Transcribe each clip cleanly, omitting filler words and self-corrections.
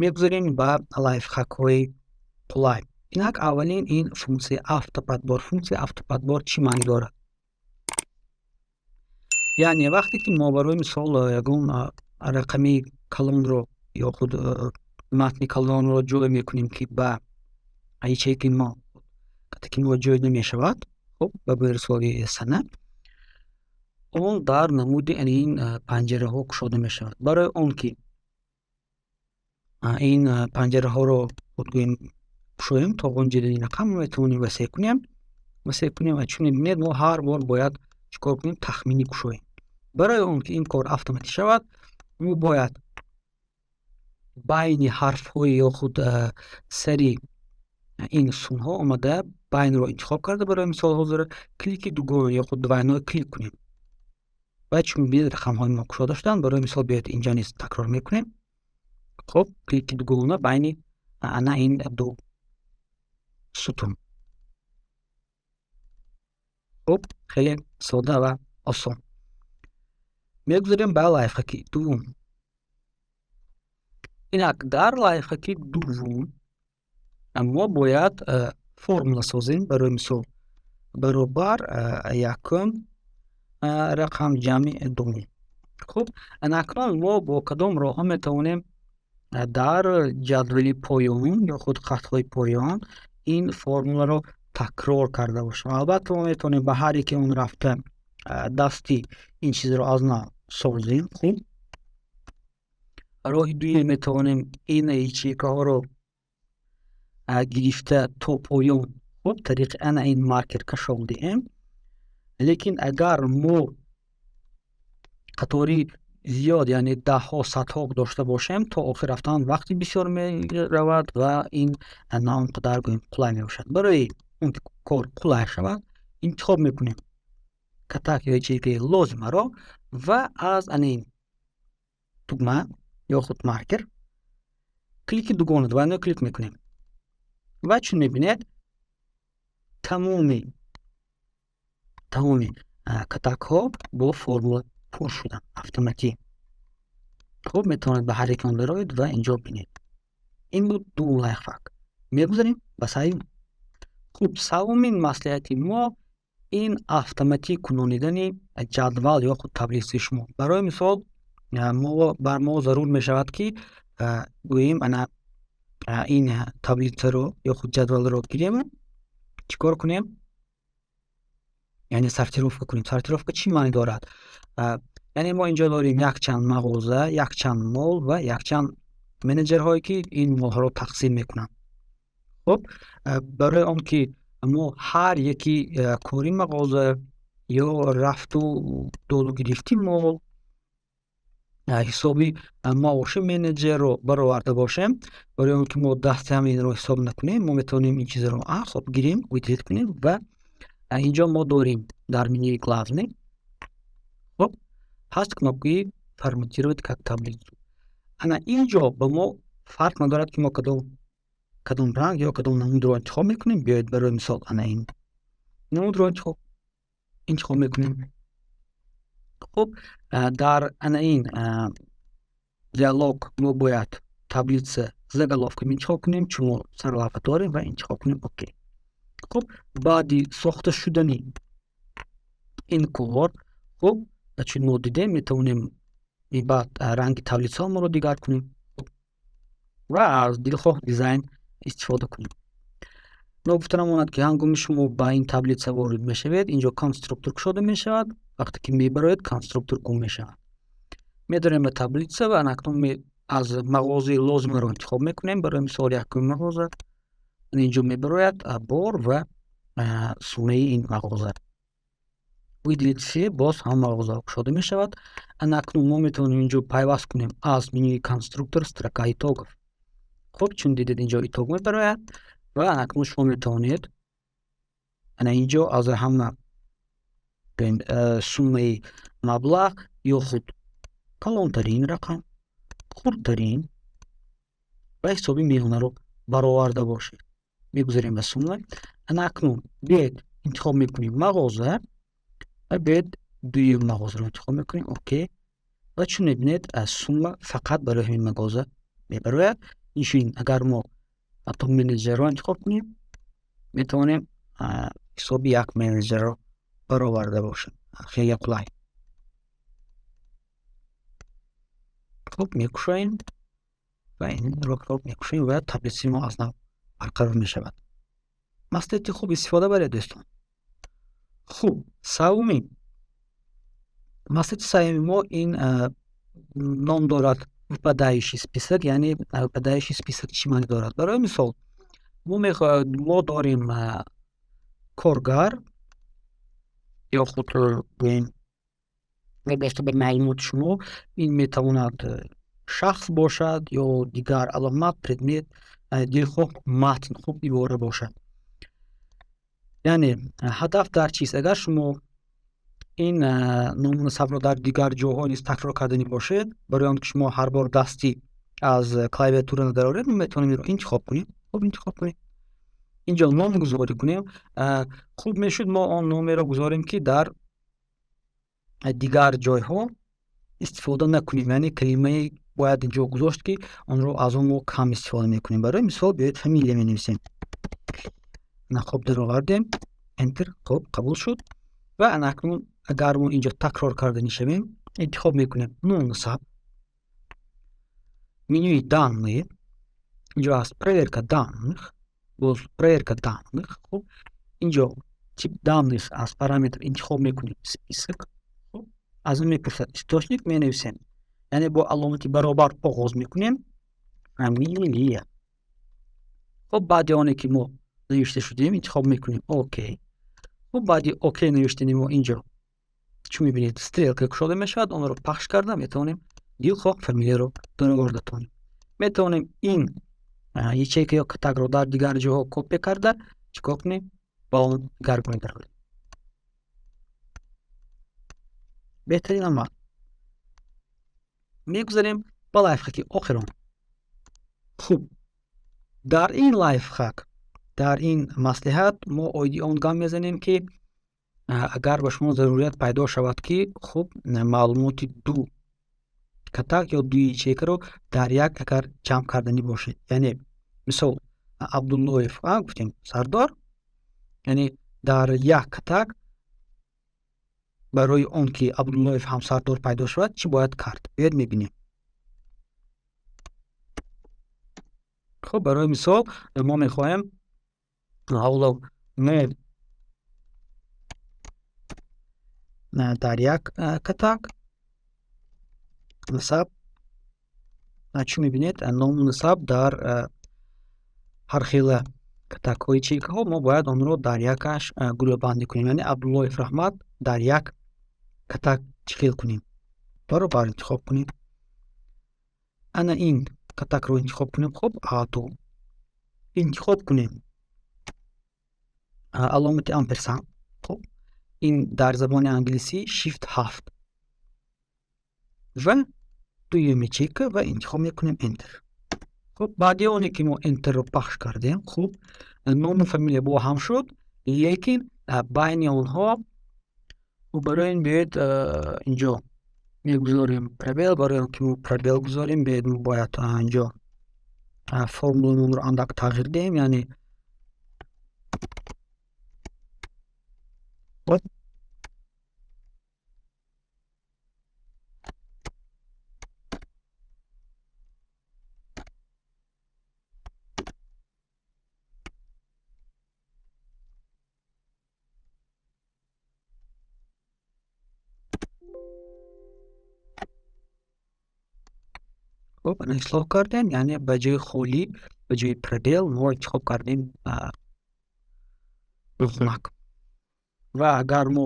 Мегузарем ба лайфхакҳои қулай. Инак, аввалин ин функсияи автоподбор. Функсияи автоподбор чӣ маънӣ дорад? Яъне вақте ки мо, барои мисол, ягон рақами калонро ё худ матни калонро ҷой мекунем, ки ба ячейкаи мо, ки мо ҷой намешавад, хуб, ба мисоли сана, он дар намуди ин панҷараҳо кушода мешавад. Барои он ки ин панҷараҳоро, худ гӯем, кушоем то ғунҷидани рақам, мо метавонем васеъ кунем ва чун мебинед, мо ҳар бор бояд чӣ кор кунем? Тахминӣ кушоем. Барои он ки ин кор автоматӣ шавад, мо бояд байни ҳарфҳои ё худ сари ин сутунҳо омада, байнро интихоб карда, барои мисол, ҳозир клики дугона ё худ двойной клик кунем ва, чун мебинед, рақамҳои мо кушода шуданд. Барои мисол, биёед, инҷа низ такрор мекунем. Хуб, клики дугона байни ана ин ду сутун. Хуб, хеле сода ва осон. Мегузарем ба лайфхаки дуввум. Инак, дар лайфхаки дуввум мо бояд формула созем. Барои мисол, баробар якум рақам ҷамъи дуввум. Хуб, акнун мо бо кадом роҳҳо метавонем дар ҷадвали поён ё худ хатҳои поён ин формуларо такрор карда бошем? Албатта, мо метавонем ба ҳар яке он рафта, дастӣ ин чизро аз нав созем. Хуб, роҳи дуюм: метавонем ин ячейкаҳоро гирифта то поён, хуб, тариқи ана ин маркер кашол диҳем. Лекин агар мо қатори зиёд, яъне даҳҳо, садҳо дошта бошем, то охир рафтан вақти бисёр меравад ва ин на он қадар, гӯем, қулай мебошад. Барои он ки кор қулай шавад, интихоб мекунем катак ё ячейкаи лозимаро ва аз ана ин тугма ё худ маркер клики дугона, двойной клик мекунем ва, чун мебинед, тамоми катакҳо бо формула пур шуданд автоматӣ. Хуб, метавонед ба ҳар яке он дароед ва инҷо бинед. Ин буд ду лайфхак. Мегузарем ба сеюм. Хуб, сеюмин маслиҳати мо ин автоматӣ кунонидани ҷадвал ё худ таблицаи шумо. Барои мисол, бар мо зарур мешавад, ки, гӯем, ана ин таблицаро ё худ ҷадвалро гирему чӣ кор кунем? Яъне сортировка кунем. Сортировка чӣ маънӣ дорад? Яъне мо инҷо дорем якчанд мағоза, якчанд мол ва якчанд менеҷерҳое, ки ин молҳоро тақсим мекунанд. Хуб, барои он ки мо ҳар яки кори мағоза ё рафту доду гирифти мол, ҳисоби маоши менеҷерро бароварда бошем, барои он ки мо дасти ҳама инро ҳисоб накунем, мо метавонем ин чизро, хоб, гирем, выделить кунем ва инҷо мо дорем дар менюи главный, хуб, ҳаст кнопкаи «Форматировать как таблицу». Ана инҷо ба мо фарқ надорад, ки мо кадом ранг ё кадом намудро интихоб мекунем. Биёед, барои мисол, ана ин намудро интихоб мекунем. Хуб, дар ана ин диалог мо бояд «Таблица с заголовками» интихоб кунем, чун мо сарлавҳа дорем, ва интихоб кунем «Окей». Хуб, баъди сохта шудани ин кор, хуб, чун мо дидем, метавонем баъд ранги таблицаҳомонро дигар кунем ва аз дилхоҳ дизайн истифода кунем. Ногуфта намонад, ки ҳангоми шумо ба ин таблица ворид мешавед, инҷо конструктор кушода мешавад. Вақте ки мебароед, конструктор гум мешавад. Медорем ба таблица ва акнун аз мағозаи лозимаро интихоб мекунем. Барои мисол, якум мағоза. Инҷо мебарояд бор ва суммаи ин мағоза. «Выделить все», боз ҳам мағозаҳо кушода мешавад. Акнун мо метавонем инҷо пайваст кунем аз менюи конструктор «Строка итогов». Хуб, чун дидед, инҷо итог мебарояд ва акнун шумо метавонед ана инҷо аз ҳама суммаи маблағ ё худ калонтарин рақам, хурдтарин ва ҳисоби миёнаро бароварда бошед. Мегузарем ба сумма. Ана акнун биёед, интихоб мекунем мағоза ва биёед, дуюм мағозаро интихоб мекунем, «Окей», ва чун мебинед, сумма фақат барои ҳамин мағоза мебарояд. Инчунин агар мо ҳатто менеҷерро интихоб кунем, метавонем ҳисоби як менеҷерро бароварда бошем. Хеле қулай. Хуб, мекушоем ва инро мекушоем ва таблицаи мо аз нав барқарор мешавад. Маслиҳати хуб истифода баред, дӯстон. Хуб, севумин маслиҳати сеюми мо ин ном дорад выпадающий список, яъне выпадающий список чӣ маъни дорад? Барои мисол, мо дорем коргар ё худ гӯем вобаста ба маълумоти шумо ин метавонад шахс бошад ё дигар аломат, предмет, дилхоҳ матн, хуб ибора бошад. Яъне ҳадаф дар чист? Агар шумо ин ному насабро дар дигар ҷойҳо низ такрор карданӣ бошед, барои он ки шумо ҳар бор дастӣ аз клавиатура надароред, мо метавонем инро интихоб кунем. Хуб, интихоб кунем. Инҷо ном гузорӣ кунем. Хуб мешуд мо он номеро гузорем, ки дар дигар ҷойҳо истифода накунем. Яъне калимае бояд инҷо гузошт, ки онро аз он мо кам истифода мекунем. Барои мисол, биёед фамилия менависем. Хуб, даровардем. Enter, хуб, қабул шуд. Ва анакнун агар мо инҷо такрор карданӣ шавем, интихоб мекунем ному насаб, менюи данные, инҷо аст проверка данных, боз проверка данных. Хуб, инҷо тип данных аз параметр интихоб мекунем список. Хуб, аз он мепурсад источник, менависем, яъне бо аломати баробар оғоз мекунем, фамилия. Хуб, баъди оне ки мо навишта шудем, интихоб мекунем окей. Хуб, баъди окей навиштани мо инҷо чун мебинед, стрелка кушода мешавад, онро пахш карда метавонем дилхоҳ фамилияро дароварда тавонем. Метавонем ин ячейка ё катакро дар дигар ҷоҳо копия карда чӣ кор кунем? Ба он дигаргуна дарорем. Беҳтарин амал. Мегузарем ба лайфхаки охирон. Хуб, дар ин лайфхак, дар ин маслиҳат мо оиди он гап мезанем, ки агар ба шумо зарурият пайдо шавад, ки хуб, маълумоти ду катак ё ду ячейкаро дар як агар ҷамъ карданӣ бошед. Яъне мисол, Абдуллоев гуфтем Сардор, яъне дар як катак барои он ки Абдуллоев ҳам Сардор пайдо шавад, чӣ бояд кард? Биёед мебинем. Хуб, барои мисол, мо мехоҳем ҳоло мо дар як катак насаб, чун мебинед, ному насаб дар ҳар хела катакҳои ячейкаҳо, мо бояд онро дар якаш гурӯҳбандӣ кунем. Яъне Абдуллоев Раҳмат дар як катак чӣ хел кунем? Баробар интихоб кунем, ана ин катакро интихоб кунем. Хуб, А2 интихоб кунем, аломати амперсанд. Хуб, ин дар забони англисӣ Shift 7, ва дуюм ячейка ва интихоб мекунем Enter. Хуб, баъди оне ки мо Enterро пахш кардем, хуб, ному фамилия бо ҳам шуд, лекин байни онҳо. Барои ин биёед инҷо мегузорем пробел. Барои он ки мо пробел гузорем, биёед мо бояд инҷо формуламонро андак тағйир диҳем, яъне хуб, ана ислоҳ кардем, яъне ба ҷои холӣ, ба ҷои пробел мо интихоб кардем знак. Ва агар мо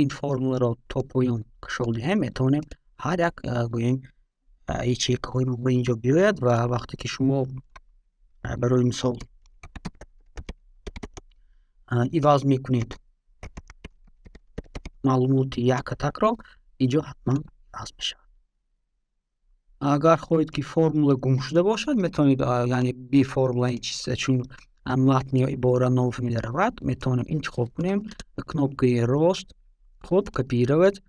ин формуларо то поён кашол диҳем, метавонем ҳар як гӯем ячейкаҳои мо ба инҷо биёяд. Ва вақте ки шумо барои мисол иваз мекунед маълумоти як катакро, инҷо ҳатман иваз мешавад. Агар хоҳед, ки формула гум шуда бошад, метавонед, яъне бе формула ин чиз чун матн ё ибора, ному фамилия равад, метавонем интихоб кунем кнопкаи рост, хуб, копировать,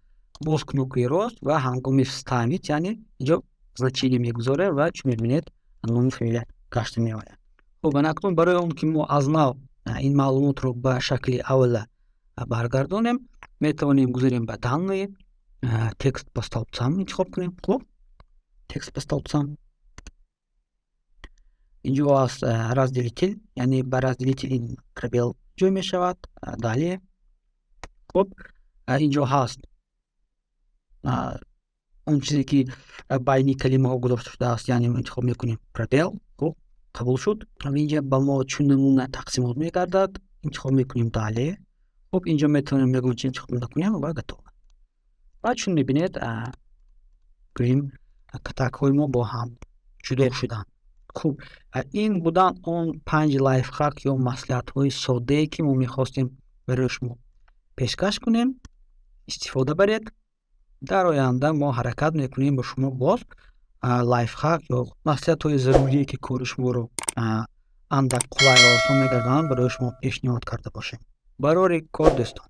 боз кнопкаи рост ва ҳангоми вставить, яъне инҷо значение мегузорем ва чун мебинед, ному фамилия гашта меояд. Хуб, акнун барои он ки мо аз нав ин маълумотро ба шакли аввала баргардонем, метавонем гузарем ба «Данные», «Текст по столбцам» интихоб кунем. Хуб, «Текст по столбцам» инҷо аст, разделитель, яъне ба разделитель ин пробел ҷой мешавад. Далее. Хуб, инҷо ҳаст он чизе, ки байни калимаҳо гузошта шудааст, яъне интихоб мекунем пробел. Хуб, қабул шуд. Инҷа ба мо чун намуна тақсимот мегардад. Интихоб мекунем «Далее». Хуб, инҷо метавонем ягон чи интихоб накунем ва «Готово». Ва чун мебинед, гӯем, катакҳои мо бо ҳам ҷудо шуданд. Хуб, ин буданд он панҷ лайфхак ё маслиҳатҳои соддае, ки мо мехостем барои шумо пешкаш кунем. Истифода баред. Дар оянда мо ҳаракат мекунем, ба шумо боз лайфхак ё маслиҳатҳои зарурие, ки кори шуморо андак қулай ва осон мегардонанд, барои шумо пешниҳод карда бошем. Барори кор, дӯстон.